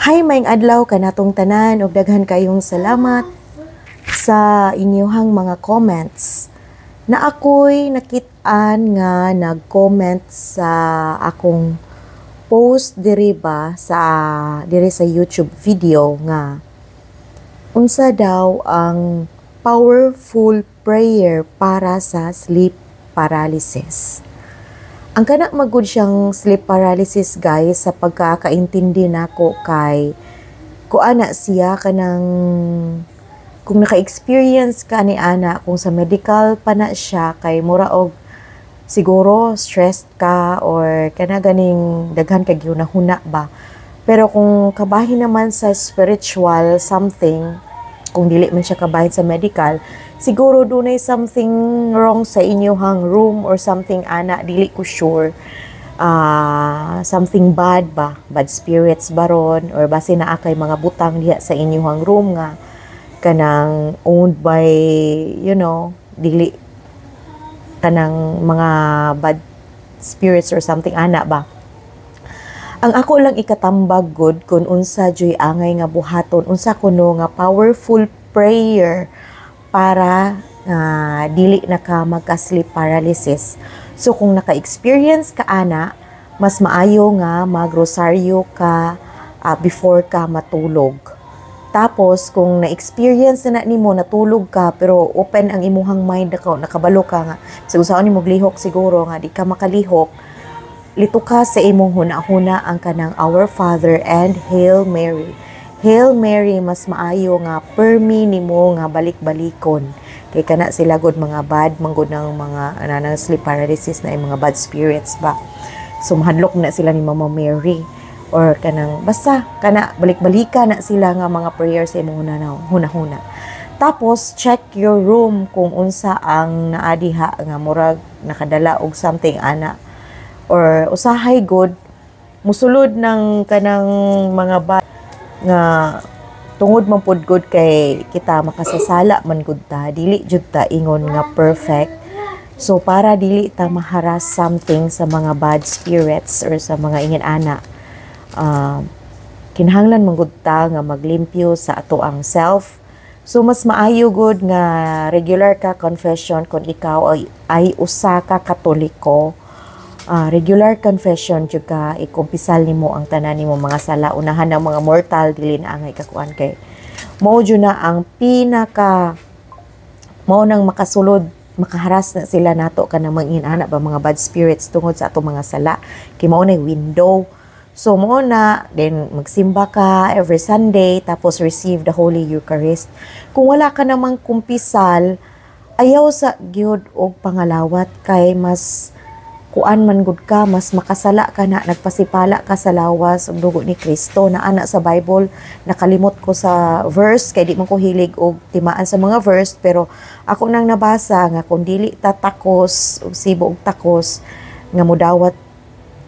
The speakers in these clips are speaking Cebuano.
Hi, maayong adlaw kanatong tanan ug daghan kayong salamat sa inyuhang mga comments. Na ako'y nakit-an nga nag-comment sa akong post diri ba sa diri sa YouTube video nga unsa daw ang powerful prayer para sa sleep paralysis. Ang kana magud siyang sleep paralysis, guys, sa pagkakaintindi nako kay kuana siya, kanang kung naka-experience ka ni ana, kung sa medical pa na siya, kay mura og siguro stressed ka or kana ganing daghan kag huna ba. Pero kung kabahin naman sa spiritual something, kung dili man siya kabahin sa medical, siguro dunay something wrong sa inyong room or something ana, dili ko sure. Something bad ba, bad spirits ba ron, or base naa kay mga butang diha sa inyong room nga kanang owned by dili kanang mga bad spirits or something ana ba. Ang ako lang ikatambag gud kung unsa juy angay nga buhaton, unsa kuno nga powerful prayer para dili na ka magka-sleep paralysis. So kung naka-experience ka ana, mas maayo nga magrosaryo ka before ka matulog. Tapos kung na-experience na nimo, natulog ka pero open ang imuhang mind, nakabalo ka nga sa usaon nimo glihok, siguro nga di ka makalihok, lituka sa imong huna-huna ang kanang Our Father and Hail Mary. Hail Mary, mas maayo nga permi nimo nga balik-balikon. Kay kana sila gud mga bad manggod ng mga ana ng sleep paralysis na mga bad spirits ba. So mahadlok na sila ni Mama Mary or kanang basta kana balik-balika na sila nga mga prayers sa imong huna-huna. Tapos check your room kung unsa ang naa diha nga murag nakadala og something ana, or usahay good musulod ng kanang mga ba nga tungod man pud gud kay kita makasasala man gud ta, dili jud ta ingon nga perfect. So para dili ta maharas something sa mga bad spirits or sa mga ingin ana, kinahanglan man gud ta nga maglimpyo sa ato ang self. So mas maayo gud nga regular ka confession kung ikaw ay usa ka Katoliko. Regular confession jud ka, ikumpisal nimo ang tanan nimo mga sala, unahan ang mga mortal, dili na angay kakuan, kay mao jud na ang pinaka mao nang makasulod, makaharas na sila nato kanang mga inana ba, mga bad spirits, tungod sa atong mga sala, kay mao na window. So mao na, then magsimba ka every Sunday, tapos receive the Holy Eucharist. Kung wala ka namang kumpisal, ayaw sa gyud og pangalawat, kay mas kuan man gud ka, mas makasala ka na, nagpasipala ka sa lawas ug dugo ni Kristo na ana sa Bible. Nakalimot ko sa verse kay di man ko hilig og timaan sa mga verse, pero ako nang nabasa nga kung dili ta takos og sibo og takos nga mudawat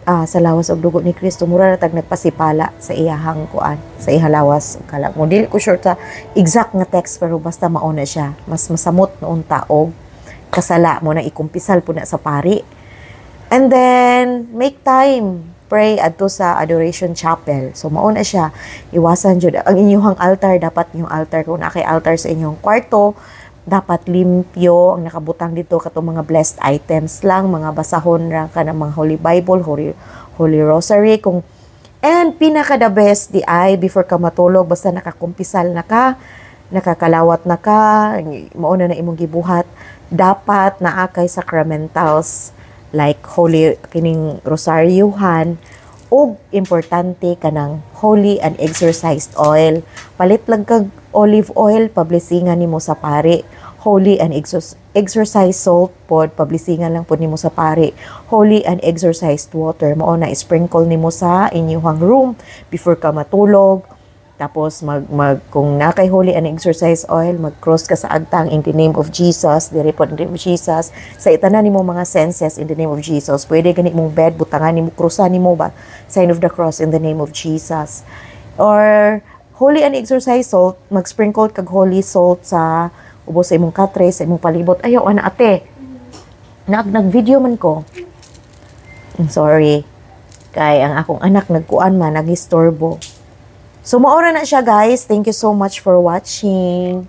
sa lawas og dugo ni Kristo, mura na tag nagpasipala sa iyahang kuan, sa iyang lawas ug kalag mo. Dili ko sure sa exact nga text, pero basta mao na siya, mas masamot noon ta og kasala mo na ikumpisal po na sa pari. And then, make time. Pray adto sa Adoration Chapel. So, mao na siya. Iwasan jud ang inyong altar. Dapat yung altar, kung naa kay altar sa inyong kwarto, dapat limpyo. Ang nakabutang dito, katong mga blessed items lang, mga basahon ra ka ng mga Holy Bible, Holy Rosary. Kung, and pinaka the best, di ay, before ka matulog, basta nakakumpisal na ka, nakakalawat na ka, mao na na imong gibuhat, dapat naa kay sacramentals like holy kining rosaryohan ug importante kanang holy and exorcised oil. Palit lang kag olive oil, pablisingan nimo sa pari. Holy and exorcised salt pod, pablisingan lang pod nimo sa pari. Holy and exorcised water, mao na sprinkle nimo sa inyong room before ka matulog. Tapos mag, mag kung naa kay holy and exorcised oil, mag-cross ka sa agtang in the name of Jesus, diri po in the name of Jesus, sa itanan nimo mga senses in the name of Jesus. Pwede gani mong bed, butangan nimo, krusan nimo ba, sign of the cross in the name of Jesus. Or holy and exorcised salt, mag-sprinkle kag holy salt sa ubos sa imong katre, sa imong palibot. Ayaw ana, ate. Nag nag-video man ko. I'm sorry. Kay ang akong anak nagkuan man, nagistorbo. So, mao ra na siya, guys. Thank you so much for watching.